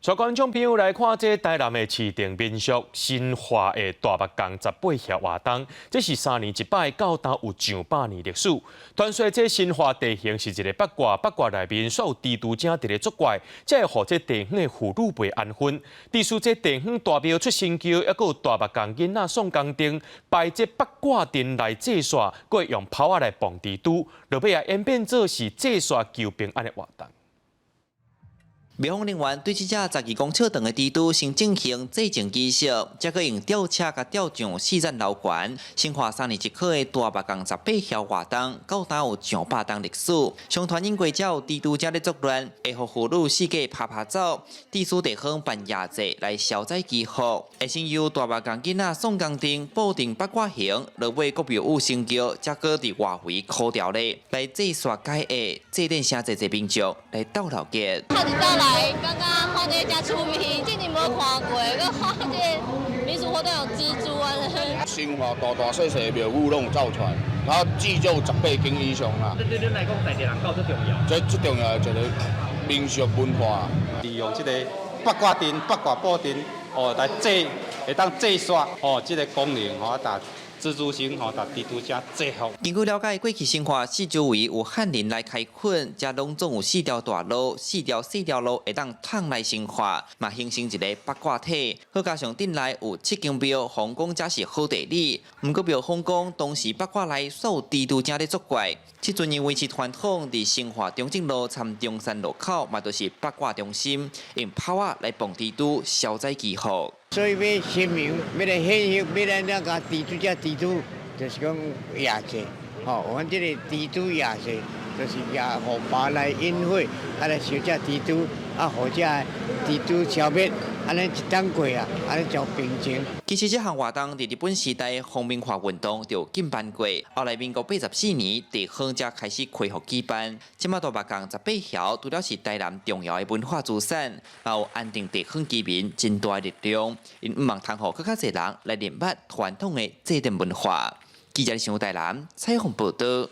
帶觀眾朋友來看這台南的市定民俗新化的大目江十八枵活動，這是3年一擺，到今有上百年歷史。傳說這新化地形是一个八卦，八卦內面煞有蜘蛛精佇咧作怪，才會予這地方的婦女袂安分。致使這地方大廟出神轎，猶閣有大目江囡仔宋江陣擺這八卦陣來祭煞，閣會用炮仔來磅蜘蛛，落尾啊演變做是祭煞求平安的活動。廟方人員對這隻12公尺長的蜘蛛先進行祭奠儀式，才閣用吊車共吊上四層樓懸。新化三年一考的大目江十八枵活動，到今有上百年歷史。相傳因為遮有蜘蛛精咧作亂，會予婦女四界趴趴走，致使地方辦夜祭來消災祈福。會先由大目江囡仔宋江陣布陣八卦形，落尾閣廟宇神轎，才閣佇外圍箍條咧來祭煞解厄，祭典聲濟濟民眾來鬥鬧熱。來，感覺看這誠趣味，之前無看過，閣看這個民俗活動有蜘蛛啊。新化大大細細的廟宇攏有走出來，然後至少18間以上啦。對對恁來講，在地人夠最重要。這最重要的一個民俗文化。利用這個八卦陣、八卦布陣，哦，來祭，會當祭煞，哦，這個功能吼，啊，蜘蛛精吼，共蜘蛛精制服。根據了解，過去新化四周圍有漢人來開墾，遮攏總有四條大路、四條細條路會當通來新化，嘛形成一个八卦體。閣加上鎮內有七間廟，方講遮是好地理。毋過廟方講，當時八卦內煞有蜘蛛精咧作怪。這陣因維持傳統，佇新化中正路參中山路口，嘛就是八卦中心，用炮仔來磅蜘蛛，消災祈福。所以欲神明，欲來顯現，欲來那個蜘蛛隻蜘蛛，就是講夜祭，吼，阮這個蜘蛛夜祭，就是夜予火來引火，啊來燒隻蜘蛛，啊予這蜘蛛消滅，按呢一冬過啊，按呢就平靜。其實這項活動佇日本時代皇民化運動就禁辦過，後來民國84年地方才開始恢復舉辦。這馬大目江十八枵除了是台南重要的文化資產，嘛有安定地方居民真大的力量。𪜶向望通予閣較濟人來認捌傳統的祭典文化。記者新聞台南採訪報導。